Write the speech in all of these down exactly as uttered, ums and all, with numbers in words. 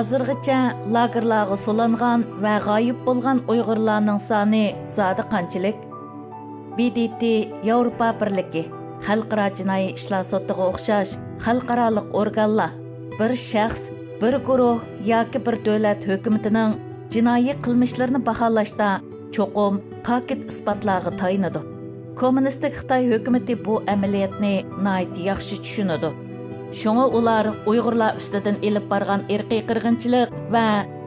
ھازىرغىچە لاگېرلارغا سولانغان ۋە غايىب بولغان ئۇيغۇرلارنىڭ سانى زادى قانچىلىك؟ ب د ت، ياۋروپا بىرلىكى، خەلقئارا جىنايى ئىشلار سوتىغا ئوخشاش خەلقئارالىق ئورگانلار بىر شەخس، بىر گۇرۇھ ياكى بىر دۆلەت ھۆكۈمىتىنىڭ جىنايى قىلمىشلىرىنى باھالاشتا چوقۇم پاكىت ئىسپاتلارغا تايىنىدۇ. كوممۇنىستىك خىتاي ھۆكۈمىتى بۇ ئەمەلىيەتنى ناھايىتى ياخشى چۈشىنىدۇ. شۇڭا ئۇلار ئۇيغۇرلار ئۈستىدىن ئېلىپ بارغان ئىرقىي قىرغىنچىلىق ۋە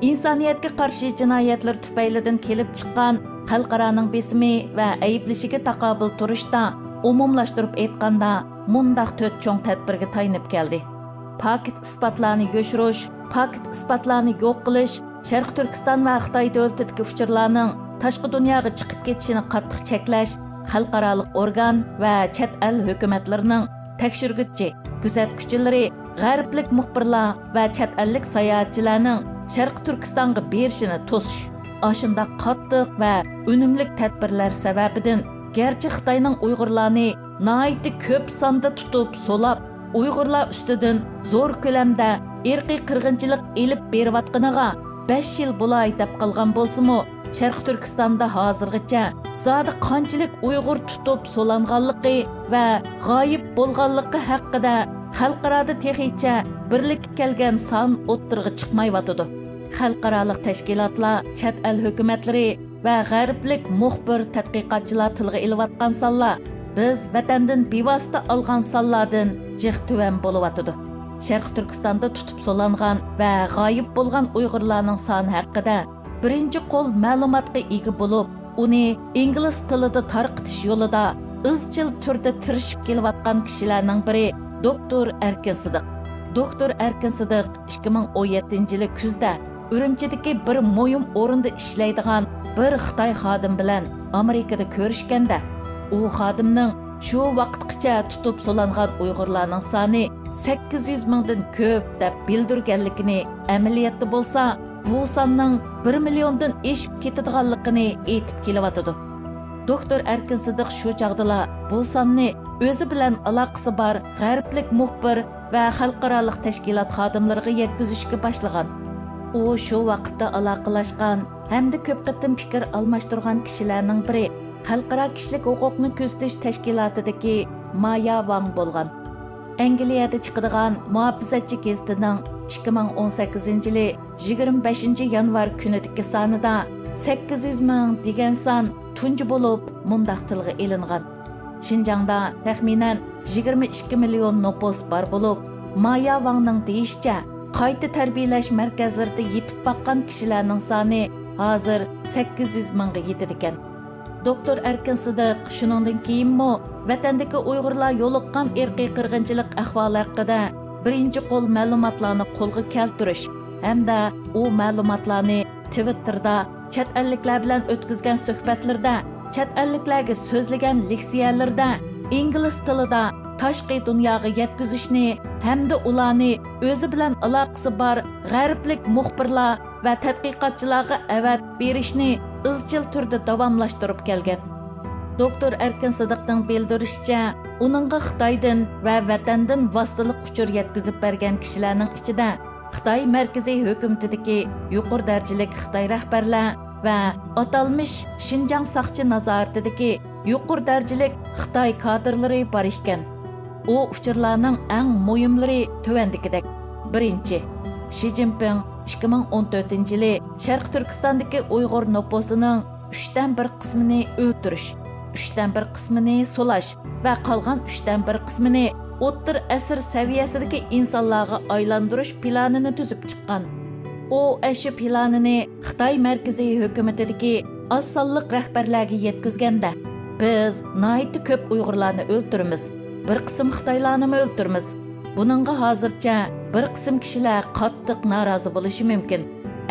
ئىنسانىيەتكە قارشى جىنايەتلىرى تۈپەيلىدىن كېلىپ چىققان خەلقئارانىڭ بېسىمى ۋە ئەيىبلىشىگە تاقابىل تۇرۇشتا، ئومۇملاشتۇرۇپ ئېيتقاندا، مۇنداق تۆت چوڭ تەدبىرگە تايىنىپ كەلدى. پاكىت ئىسپاتلارنى يوشۇرۇش، پاكىت ئىسپاتلارنى يوق قىلىش، شەرقىي تۈركىستان ۋە خىتاي دۆلىتىدىكى ئۇچۇرلارنىڭ تاشقى دۇنياغا چىقىپ كېتىشىنى قاتتىق چەكلەش، خەلقئارالىق ئورگان ۋە چەت ئەل ھۆكۈمەتلىرىنىڭ تەكشۈرگۈچى، كۆزەتكۈچىلىرى، غەربلىك مۇخبىرلار ۋە چەت ئەللىك ساياھەتچىلەرنىڭ شەرقىي تۈركىستانغا بېرىشىنى توسۇش. ئاشۇنداق قاتتىق ۋە ئۈنۈملۈك تەدبىرلەر سەۋەبىدىن، گەرچە خىتاينىڭ ئۇيغۇرلارنى ناھايىتى كۆپ ساندا تۇتۇپ سولاپ، ئۇيغۇرلار ئۈستىدىن زور كۆلەمدە ئىرقىي قىرغىنچىلىق ئېلىپ بېرىۋاتقىنىغا بەش يىل بولاي دەپ قالغان بولسىمۇ، شەرقىي تۈركىستاندا ھازىرغىچە زادى قانچىلىك ئۇيغۇر تۇتۇپ سولانغانلىقى ۋە غايىب بولغانلىقى ھەققىدە خەلقئارادا تېخىچە بىرلىككە كەلگەن سان ئوتتۇرىغا چىقمايۋاتىدۇ. خەلقئارالىق تەشكىلاتلار، چەت ئەل ھۆكۈمەتلىرى ۋە غەربلىك مۇخبىر تەتقىقاتچىلار تىلغا ئېلىۋاتقان سانلار بىز ۋەتەندىن بىۋاسىتە ئالغان سانلاردىن جىق تۆۋەن بولۇۋاتىدۇ. شەرقىي تۈركىستاندا تۇتۇپ سولانغان ۋە غايىب بولغان ئۇيغۇرلارنىڭ سانى ھەققىدە بىرىنچى قول مەلۇماتقا ئىگە بولۇپ، ئۇنى ئىنگلىز تىلىدا تارقىتىش يولىدا ئىزچىل تۈردە تىرىشىپ كېلىۋاتقان كىشىلەرنىڭ بىرى دوكتور ئەركىن سىدىق. دوكتور ئەركىن سىدىق ئىككى مىڭ ئون يەتتىنچى يىلى كۈزدە ئۈرۈمچىدىكى بىر مۇھىم ئورۇندا ئىشلەيدىغان بىر خىتاي خادىم بىلەن ئامېرىكىدا كۆرۈشكەندە، ئۇ خادىمنىڭ شۇ ۋاقىتقىچە تۇتۇپ سولانغان ئۇيغۇرلارنىڭ سانى سەككىز يۈز مىڭدىن كۆپ دەپ بىلدۈرگەنلىكىنى، ئەمەلىيەتتە بولسا بۇ ساننىڭ بىر مىليوندىن ئېشىپ كېتىدىغانلىقىنى ئېيتىپ كېلىۋاتىدۇ. دوكتور ئەركىن سىدىق شۇ چاغدىلا بۇ ساننى ئۆزى بىلەن ئالاقىسى بار غەربلىك مۇخبىر ۋە خەلقئارالىق تەشكىلات خادىملىرىغا يەتكۈزۈشكە باشلىغان. ئۇ شۇ ۋاقىتتا ئالاقىلاشقان ھەمدە كۆپ قېتىم پىكىر ئالماشتۇرغان كىشىلەرنىڭ بىرى خەلقئارا كىشىلىك ھوقۇقنى كۆزىتىش تەشكىلاتىدىكى مايا ۋاڭ بولغان. ئەنگلىيەدە چىقىدىغان مۇھاپىزەتچى گېزىتىنىڭ ئىككى مىڭ ئون سەككىزىنچى يىلى يىگىرمە بەشىنچى يانۋار كۈنىدىكى سانىدا سەككىز يۈز مىڭ دېگەن سان تۇنجى بولۇپ مۇنداق تىلغا ئېلىنغان: شىنجاڭدا تەخمىنەن يىگىرمە ئىككى مىليون نوپۇس بار بولۇپ، مايا ۋاڭنىڭ دېيىشىچە، قايتا تەربىيەلەش مەركەزلىرىدە يېتىپ باققان كىشىلەرنىڭ سانى ھازىر سەككىز يۈز مىڭغا يېتىدىكەن. دوكتور ئەركىن سىدىق شۇنىڭدىن كېيىنمۇ ۋەتەندىكى ئۇيغۇرلار يولۇققان ئىرقىي قىرغىنچىلىق ئەھۋالى ھەققىدە بىرىنچى قول مەلۇماتلارنى قولغا كەلتۈرۈش ھەمدە ئۇ مەلۇماتلارنى تىۋىتتېردا، چەت ئەللىكلەر بىلەن ئۆتكۈزگەن سۆھبەتلىرىدە، چەت ئەللىكلەرگە سۆزلىگەن لېكسىيەلىرىدە ئىنگلىز تىلىدا تاشقى دۇنياغا يەتكۈزۈشنى ھەمدە ئۇلارنى ئۆزى بىلەن ئالاقىسى بار غەربلىك مۇخبىرلار ۋە تەتقىقاتچىلارغا ئەۋەتىپ بېرىشنى ئىزچىل تۈردە داۋاملاشتۇرۇپ كەلگەن. دوكتور ئەركىن سىدىقنىڭ بىلدۈرۈشىچە، ئۇنىڭغا خىتايدىن ۋە ۋەتەندىن ۋاسىتىلىق ئۇچۇر يەتكۈزۈپ بەرگەن كىشىلەرنىڭ ئىچىدە خىتاي مەركىزىي ھۆكۈمىتىدىكى يۇقىرى دەرىجىلىك خىتاي رەھبەرلەر ۋە ئاتالمىش شىنجاڭ ساقچى نازارىتىدىكى يۇقىرى دەرىجىلىك خىتاي كادىرلىرى بار ئىكەن. ئۇ ئۇچۇرلارنىڭ ئەڭ مۇھىملىرى تۆۋەندىكىدەك. بىرىنچى، شى جىنپىڭ ئىككى مىڭ ئون تۆتىنچى يىلى شەرقىي تۈركىستاندىكى ئۇيغۇر نوپۇسىنىڭ ئۈچتىن بىر قىسمىنى ئۆلتۈرۈش، ئۈچتىن بىر قىسمىنى سولاش ۋە قالغان ئۈچتىن بىر قىسمىنى ئوتتۇرا ئەسىر سەۋىيەسىدىكى ئىنسانلارغا ئايلاندۇرۇش پىلانىنى تۈزۈپ چىققان. ئۇ ئەشۇ پىلانىنى خىتاي مەركىزىي ھۆكۈمىتىدىكى ئاز سانلىق رەھبەرلەرگە يەتكۈزگەندە، بىز ناھايىتى كۆپ ئۇيغۇرلارنى ئۆلتۈرىمىز، بىر قىسىم خىتايلارنىمۇ ئۆلتۈرىمىز. بۇنىڭغا ھازىرچە بىر قىسىم كىشىلەر قاتتىق نارازى بولۇشى مۇمكىن.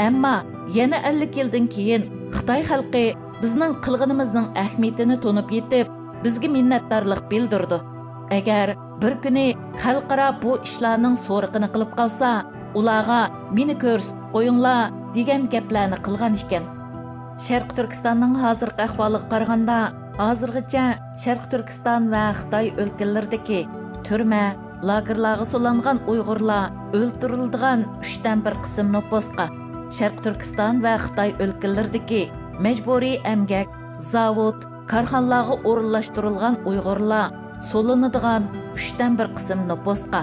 ئەمما يەنە ئەللىك يىلدىن كېيىن خىتاي خەلقى بىزنىڭ قىلغىنىمىزنىڭ ئەھمىيىتىنى تونۇپ يېتىپ، بىزگە مىننەتدارلىق بىلدۈرىدۇ. ئەگەر بىر كۈنى خەلقئارا بۇ ئىشلارنىڭ سورىقىنى قىلىپ قالسا، ئۇلارغا «مېنى كۆرسىتىپ قويۇڭلار» دېگەن گەپلەرنى قىلغان ئىكەن. شەرقىي تۈركىستاننىڭ ھازىرقى ئەھۋالىغا قارىغاندا، ھازىرغىچە شەرقىي تۈركىستان ۋە خىتاي ئۆلكىلىرىدىكى تۈرمە، لاگېرلارغا سولانغان ئۇيغۇرلار ئۆلتۈرۈلىدىغان ئۈچتىن بىر قىسىم نوپۇسقا، شەرقىي تۈركىستان ۋە خىتاي ئۆلكىلىرىدىكى مەجبۇرىي ئەمگەك، زاۋۇت، كارخانىلارغا ئورۇنلاشتۇرۇلغان ئۇيغۇرلار سولىنىدىغان ئۈچتىن بىر قىسىم نوپۇسقا،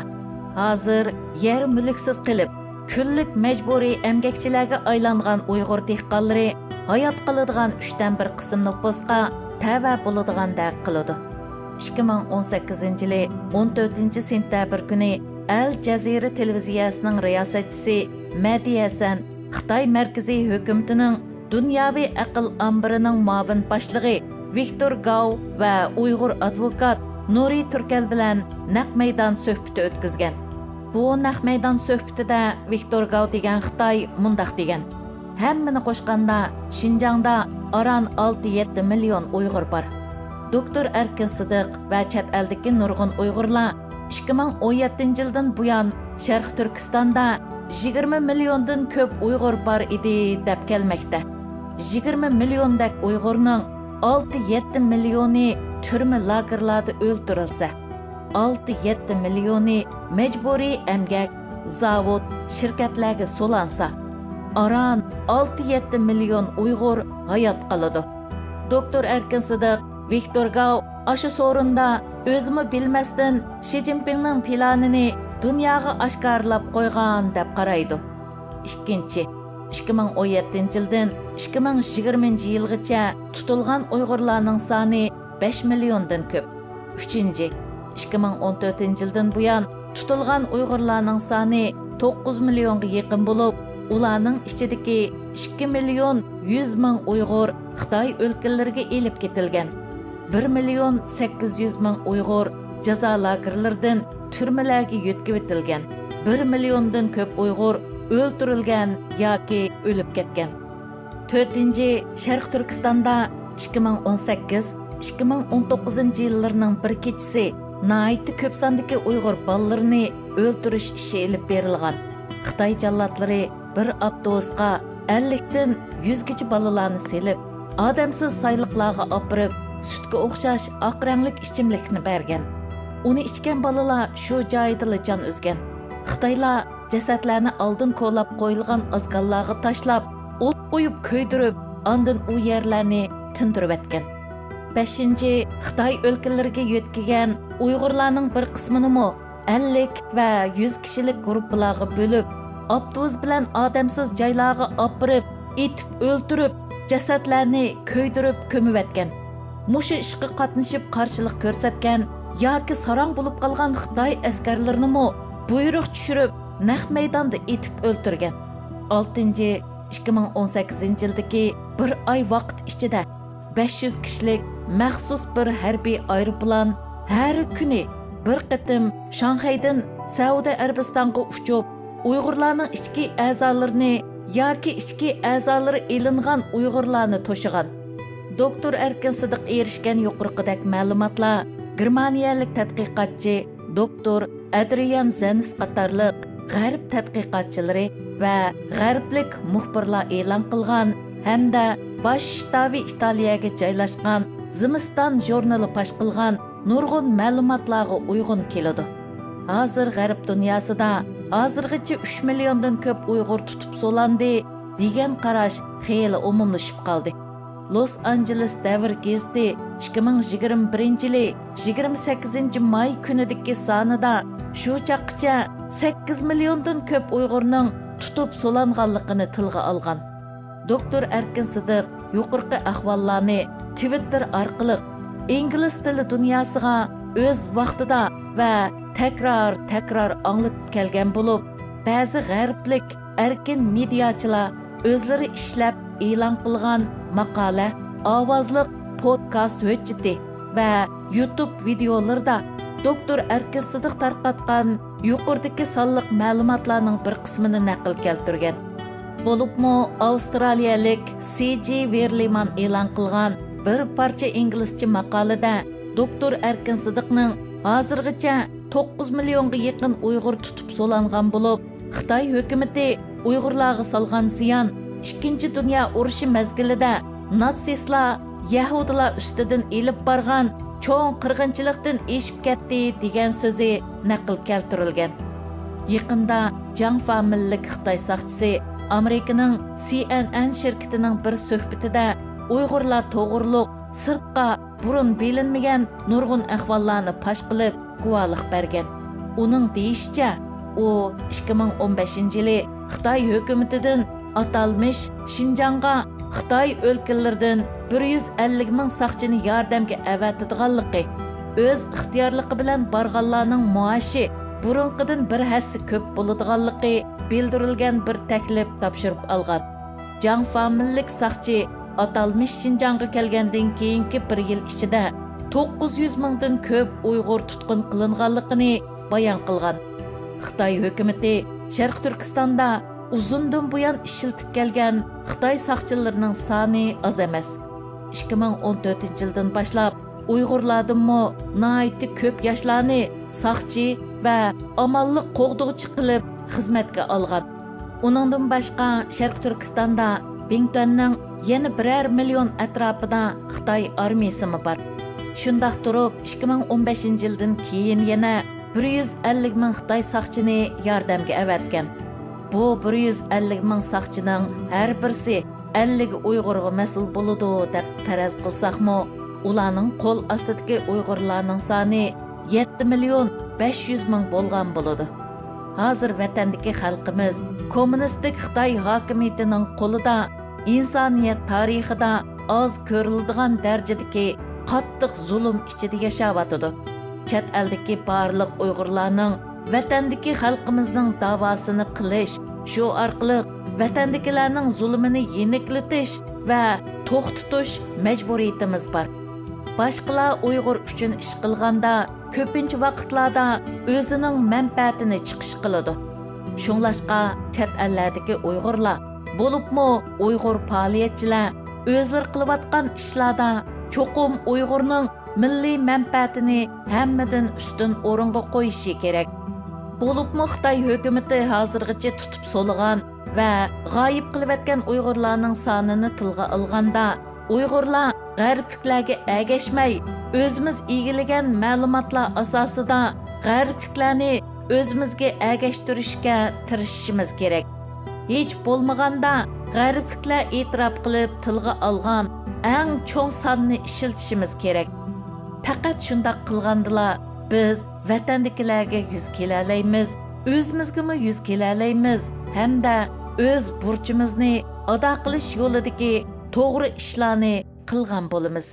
ھازىر يەر مۈلۈكسىز قېلىپ، كۈنلۈك مەجبۇرىي ئەمگەكچىلەرگە ئايلانغان ئۇيغۇر دېھقانلىرى ھايات قالىدىغان ئۈچتىن بىر قىسىم نوپۇسقا تەۋە بولىدىغاندەك قىلىدۇ. ئىككى مىڭ ئون سەككىزىنچى يىلى ئون تۆتىنچى سېنتەبىر كۈنى ئەل جەزىرە تېلېۋىزىيەسىنىڭ رىياسەتچىسى مەھدى ھەسەن خىتاي مەركىزىي ھۆكۈمىتىنىڭ دۇنياۋى ئەقىل ئامبىرىنىڭ مۇئاۋىن باشلىقى ۋىكتور گاۋ ۋە ئۇيغۇر ئادۋوكات نۇرى تۈركەل بىلەن نەق مەيدان سۆھبىتى ئۆتكۈزگەن. بۇ نەق مەيدان سۆھبىتىدە ۋىكتور گاۋ دېگەن خىتاي مۇنداق دېگەن: ھەممىنى قوشقاندا، شىنجاڭدا ئاران ئالتە يەتتە مىليون ئۇيغۇر بار. دوكتور ئەركىن سىدىق ۋە چەت ئەلدىكى نۇرغۇن ئۇيغۇرلار ئىككى مىڭ ئون يەتتىنچى يىلدىن بۇيان شەرقىي تۈركىستاندا يىگىرمە مىليوندىن كۆپ ئۇيغۇر بار ئىدى دەپ كەلمەكتە. يىگىرمە مىليوندەك ئۇيغۇرنىڭ ئالتە يەتتە مىليونى تۈرمە لاگېرلاردا ئۆلتۈرۈلسە، ئالتە يەتتە مىليونى مەجبۇرىي ئەمگەك، زاۋۇت، شىركەتلەرگە سولانسا، ئاران ئالتە يەتتە مىليون ئۇيغۇر ھايات قالىدۇ. دوكتور ئەركىن سىدىق ۋىكتور گاۋ ئاشۇ سورۇندا ئۆزىمۇ بىلمەستىن شى جىنپىڭنىڭ پىلانىنى دۇنياغا ئاشكارىلاپ قويغان دەپ قارايدۇ. ئىككىنچى، ئىككى مىڭ ئون يەتتىنچى يىلدىن ئىككى مىڭ يىگىرمىنچى يىلغىچە تۇتۇلغان ئۇيغۇرلارنىڭ سانى بەش مىليوندىن كۆپ. ئۈچىنچى، ئىككى مىڭ ئون تۆتىنچى يىلدىن بۇيان تۇتۇلغان ئۇيغۇرلارنىڭ سانى توققۇز مىليونغا يېقىن بولۇپ، ئۇلارنىڭ ئىچىدىكى ئىككى مىليون يۈز مىڭ ئۇيغۇر خىتاي ئۆلكىلىرىگە ئېلىپ كېتىلگەن. بىر مىليون سەككىز يۈز مىڭ ئۇيغۇر جازا لاگېرلىرىدىن، تۈرمىلەرگە يۆتكىۋېتىلگەن. بىر مىليوندىن كۆپ ئۇيغۇر ئۆلتۈرۈلگەن ياكى ئۆلۈپ كەتكەن. تۆتىنچى، شەرقىي تۈركىستاندا ئىككى مىڭ ئون سەككىز، ئىككى مىڭ ئون توققۇزىنچى يىللىرىنىڭ بىر كېچىسى ناھايىتى كۆپ ساندىكى ئۇيغۇر بالىلىرىنى ئۆلتۈرۈش ئىشى ئېلىپ بېرىلغان. خىتاي جاللاتلىرى بىر ئاپتوبۇسقا ئەللىكتىن يۈزگىچە بالىلارنى سېلىپ، ئادەمسىز سايلىقلارغا ئاپىرىپ، سۈتكە ئوخشاش ئاق رەڭلىك ئىچىملىكنى بەرگەن. ئۇنى ئىچكەن بالىلار شۇ جايىدىلا جان ئۈزگەن. خىتايلار جەسەتلەرنى ئالدىن كولاپ قويۇلغان ئازگاللارغا تاشلاپ، ئوت قويۇپ كۆيدۈرۈپ، ئاندىن ئۇ يەرلەرنى تىندۇرۇۋەتكەن. بەشىنچى، خىتاي ئۆلكىلىرىگە يۆتكىگەن ئۇيغۇرلارنىڭ بىر قىسمىنىمۇ ئەللىك ۋە يۈز كىشىلىك گۇرۇپپىلارغا بۆلۈپ، ئاپتوبۇس بىلەن ئادەمسىز جايلارغا ئاپىرىپ، ئېتىپ ئۆلتۈرۈپ، جەسەتلەرنى كۆيدۈرۈپ كۆمۈۋەتكەن. مۇشۇ ئىشقا قاتنىشىپ قارشىلىق كۆرسەتكەن ياكى ساراڭ بولۇپ قالغان خىتاي ئەسكەرلىرىنىمۇ بۇيرۇق چۈشۈرۈپ، نەق مەيداندا ئېتىپ ئۆلتۈرگەن. ئالتىنچى، ئىككى مىڭ ئون سەككىزىنچى يىلدىكى بىر ئاي ۋاقىت ئىچىدە بەش يۈز كىشىلىك مەخسۇس بىر ھەربىي ئايروپىلان ھەر كۈنى بىر قېتىم شاڭخەيدىن سەئۇدى ئەرەبىستانغا ئۇچۇپ، ئۇيغۇرلارنىڭ ئىچكى ئەزالىرىنى ياكى ئىچكى ئەزالىرى ئېلىنغان ئۇيغۇرلارنى توشىغان. دوكتور ئەركىن سىدىق ئېرىشكەن يۇقىرىقىدەك مەلۇماتلار گېرمانىيەلىك تەتقىقاتچى دوكتور ئەدرىيان زېنس قاتارلىق غەرب تەتقىقاتچىلىرى ۋە غەربلىك مۇخبىرلار ئېلان قىلغان ھەمدە باش شتابى ئىتالىيەگە جايلاشقان زىمىستان ژۇرنىلى پاش قىلغان نۇرغۇن مەلۇماتلارغا ئۇيغۇن كېلىدۇ. ھازىر غەرب دۇنياسىدا ھازىرغىچە ئۈچ مىليوندىن كۆپ ئۇيغۇر تۇتۇپ سولاندى، دېگەن قاراش خېلى ئومۇملىشىپ قالدى. لوس ئانژېلېس دەۋر گېزىتى ئىككى مىڭ يىگىرمە بىرىنچى يىلى يىگىرمە سەككىزىنچى ماي كۈنىدىكى سانىدا شۇ چاغقىچە سەككىز مىليوندىن كۆپ ئۇيغۇرنىڭ تۇتۇپ سولانغانلىقىنى تىلغا ئالغان. دوكتور ئەركىن سىدىق يۇقىرىقى ئەھۋاللارنى تىۋىتتېر ئارقىلىق ئىنگلىز تىلى دۇنياسىغا ئۆز ۋاقتىدا ۋە تەكرار، تەكرار ئاڭلىتىپ كەلگەن بولۇپ، بەزى غەربلىك ئەركىن مېدىياچىلار ئۆزلىرى ئىشلەپ ئېلان قىلغان ماقالە، ئاۋازلىق پودكاست ھۆججىتى ۋە يۇتۇب ۋىدېئولىرىدا دوكتور ئەركىن سىدىق تارقاتقان يۇقىرىدىكى سانلىق مەلۇماتلارنىڭ بىر قىسمىنى نەقىل كەلتۈرگەن. بولۇپمۇ ئاۋسترالىيەلىك سى جى ۋېرلىمان ئېلان قىلغان بىر پارچە ئىنگلىزچە ماقالىدە دوكتور ئەركىن سىدىقنىڭ ھازىرغىچە توققۇز مىليونغا يېقىن ئۇيغۇر تۇتۇپ سولانغان بولۇپ، خىتاي ھۆكۈمىتى ئۇيغۇرلارغا سالغان زىيان ئىككىنچى دۇنيا ئۇرۇشى مەزگىلىدە ناتسىستلار يەھۇدىيلار ئۈستىدىن ئېلىپ بارغان چوڭ قىرغىنچىلىقتىن ئېشىپ كەتتى دېگەن سۆزى نەقىل كەلتۈرۈلگەن. يېقىندا جاڭ فامىلىلىك خىتاي ساقچىسى ئامېرىكىنىڭ سى ئېن ئېن شىركىتىنىڭ بىر سۆھبىتىدە ئۇيغۇرلار توغرۇلۇق سىرتقا بۇرۇن بىلىنمىگەن نۇرغۇن ئەھۋاللارنى پاش قىلىپ، گۇۋاھلىق بەرگەن. ئۇنىڭ دېيىشىچە، ئۇ ئىككى مىڭ ئون بەشىنچى يىلى خىتاي ھۆكۈمىتىدىن ئاتالمىش شىنجاڭغا خىتاي ئۆلكىلىرىدىن بىر يۈز ئەللىك مىڭ ساقچىنى ياردەمگە ئەۋەتىدىغانلىقى، ئۆز ئىختىيارلىقى بىلەن بارغانلارنىڭ مائاشى بۇرۇنقىدىن بىر ھەسسە كۆپ بولىدىغانلىقى بىلدۈرۈلگەن بىر تەكلىپ تاپشۇرۇپ ئالغان. جاڭ فامىلىلىك ساقچى ئاتالمىش شىنجاڭغا كەلگەندىن كېيىنكى بىر يىل ئىچىدە توققۇز يۈز مىڭدىن كۆپ ئۇيغۇر تۇتقۇن قىلىنغانلىقىنى بايان قىلغان. خىتاي ھۆكۈمىتى شەرقىي تۈركىستاندا ئۇزۇندىن بۇيان ئىشلىتىپ كەلگەن خىتاي ساقچىلىرىنىڭ سانى ئاز ئەمەس. ئىككى مىڭ ئون تۆتىنچى يىلدىن باشلاپ ئۇيغۇرلاردىنمۇ ناھايىتى كۆپ ياشلارنى ساقچى ۋە ئامانلىق قوغدىغۇچى قىلىپ خىزمەتكە ئالغان. ئۇنىڭدىن باشقا، شەرقىي تۈركىستاندا بىڭتۈەننىڭ يەنە بىرەر مىليون ئەتراپىدا خىتاي ئارمىيىسىمۇ بار. شۇنداق تۇرۇپ، ئىككى مىڭ ئون بەشىنچى يىلدىن كېيىن يەنە بىر يۈز ئەللىك مىڭ خىتاي ساقچىنى ياردەمگە ئەۋەتكەن. بۇ بىر يۈز ئەللىك مىڭ ساقچىنىڭ ھەر بىرسى ئەللىك ئۇيغۇرغا مەسئۇل بولىدۇ دەپ پەرەز قىلساقمۇ، ئۇلارنىڭ قول ئاستىدىكى ئۇيغۇرلارنىڭ سانى يەتتە مىليون بەش يۈز مىڭ بولغان بولىدۇ. ھازىر ۋەتەندىكى خەلقىمىز كوممۇنىستىك خىتاي ھاكىمىيىتىنىڭ قولىدا ئىنسانىيەت تارىخىدا ئاز كۆرۈلىدىغان دەرىجىدىكى قاتتىق زۇلۇم ئىچىدە ياشاۋاتىدۇ. چەت ئەلدىكى بارلىق ئۇيغۇرلارنىڭ ۋەتەندىكى خەلقىمىزنىڭ داۋاسىنى قىلىش، شۇ ئارقىلىق ۋەتەندىكىلەرنىڭ زۇلۇمىنى يېنىكلىتىش ۋە توختىتىش مەجبۇرىيىتىمىز بار. باشقىلار ئۇيغۇر ئۈچۈن ئىش قىلغاندا، كۆپىنچە ۋاقىتلاردا ئۆزىنىڭ مەنپەئەتىنى چىقىش قىلىدۇ. شۇڭلاشقا، چەت ئەللەردىكى ئۇيغۇرلار، بولۇپمۇ ئۇيغۇر پائالىيەتچىلەر ئۆزلىرى قىلىۋاتقان ئىشلاردا چوقۇم ئۇيغۇرنىڭ مىللىي مەنپەئەتىنى ھەممىدىن ئۈستۈن ئورۇنغا قويۇشى كېرەك. بولۇپمۇ خىتاي ھۆكۈمىتى ھازىرغىچە تۇتۇپ سولىغان ۋە غايىب قىلىۋەتكەن ئۇيغۇرلارنىڭ سانىنى تىلغا ئالغاندا، ئۇيغۇرلار غەربلىكلەرگە ئەگەشمەي، ئۆزىمىز ئىگىلىگەن مەلۇماتلار ئاساسىدا غەربلىكلەرنى ئۆزىمىزگە ئەگەشتۈرۈشكە تىرىشىشىمىز كېرەك. ھېچ بولمىغاندا، غەربلىكلەر ئېتىراپ قىلىپ تىلغا ئالغان ئەڭ چوڭ ساننى ئىشلىتىشىمىز كېرەك. پەقەت شۇنداق قىلغاندىلا، بىز ۋەتەندىكىلەرگە يۈز كېلەلەيمىز، ئۆزىمىزگىمۇ يۈز كېلەلەيمىز ھەمدە ئۆز بۇرچىمىزنى ئادا قىلىش يولىدىكى توغرا ئىشلارنى قىلغان بولىمىز.